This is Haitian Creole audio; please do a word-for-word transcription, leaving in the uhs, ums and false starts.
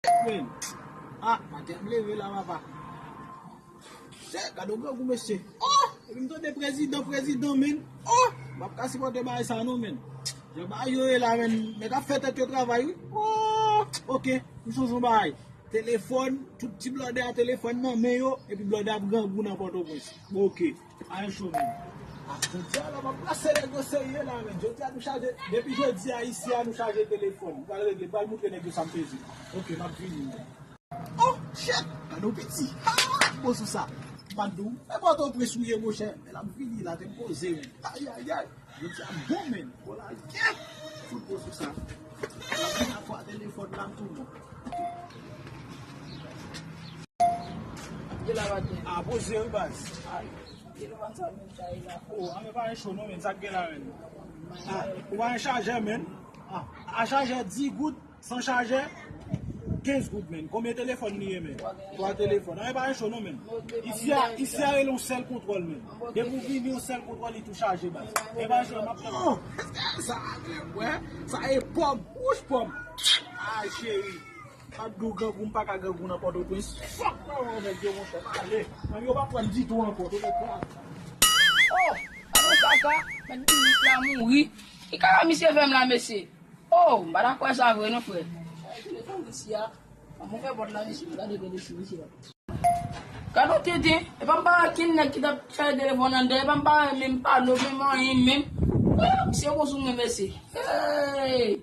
Men. Ah, maten m leve la, papa. Chè, gade yon grangou, mesye. Oh, epi m tande prezidan, prezidan, men. Oh, m ap ka sipòte bagay sa non, men. Jan bagay yo ye la, men, nèg ap fè tèt yo travay, wi. Oh, ok, m sonje yon bagay. Telefòn, tout ti blòdè a telefòn nan men yo, epi blòdè ap grangou nan Pòtoprens. Ok, anyen cho, men. Ah, jodi a la, m ap brase nèg yo serye la, men. Jodi a nou chaje, depi jodi a isi a nou chaje telefòn. M pral regle, m pral moutre nèg yo sa m peze. Ok, m ap vini, men. Oh, shit! Gade w piti. Ha! Bon sou sa. M pa t di w. E Pòtoprens ou ye, monchè. Men l ap vini la, te m poze, men. Ayayay. Jodi a bon, men. Bon la, yè. Fout bon sou sa. L ap vin ak twa telefòn la, m tou bon. Gade la maten. Ah, poze, wi, baz. Ay. Telefòn sa, men, sa, e la. Oh, a, men pa gen cho, non, men. Sa k gen la, men? Ah, ou pa gen chajè, men? Ah, a chajè dis goud. San chajè, kenz goud, men. Konbyen telefòn li ye, men? Twa telefòn. Anyen pa gen cho, non, men. Isi a, isi a rele yon sèl kontwòl, men. Depi w vini, yon sèl kontwòl, li tou chaje, baz. Anyen pa gen cho, m ap tann. Oh, sa a vle, wè. Sa e pòm, wouch pòm. Ay, cheri. M ap di w grangou, m pa ka grangou nan Pòtoprens. Fòk mwen wè nèg yo, monchè, m ale. Nèg yo pa pran ditou ankò, tou nèg la. Oh, gade yon kaka, mèt biznis la mouri. Ki kaka misye fè m la, mesye? Oh, m pa ta kwè sa vre non, frè. Sa e telefòn isi a. An mwen fè pòt la, mesye, gade, gade si misye la. Gade yon tenten, e pa m pa wè kenn nèg ki t ap chaje telefòn anndan, e pa m pa wè menm pano, menm anyen, menm. Oh, misye bon sou mwen, mesye. Hey!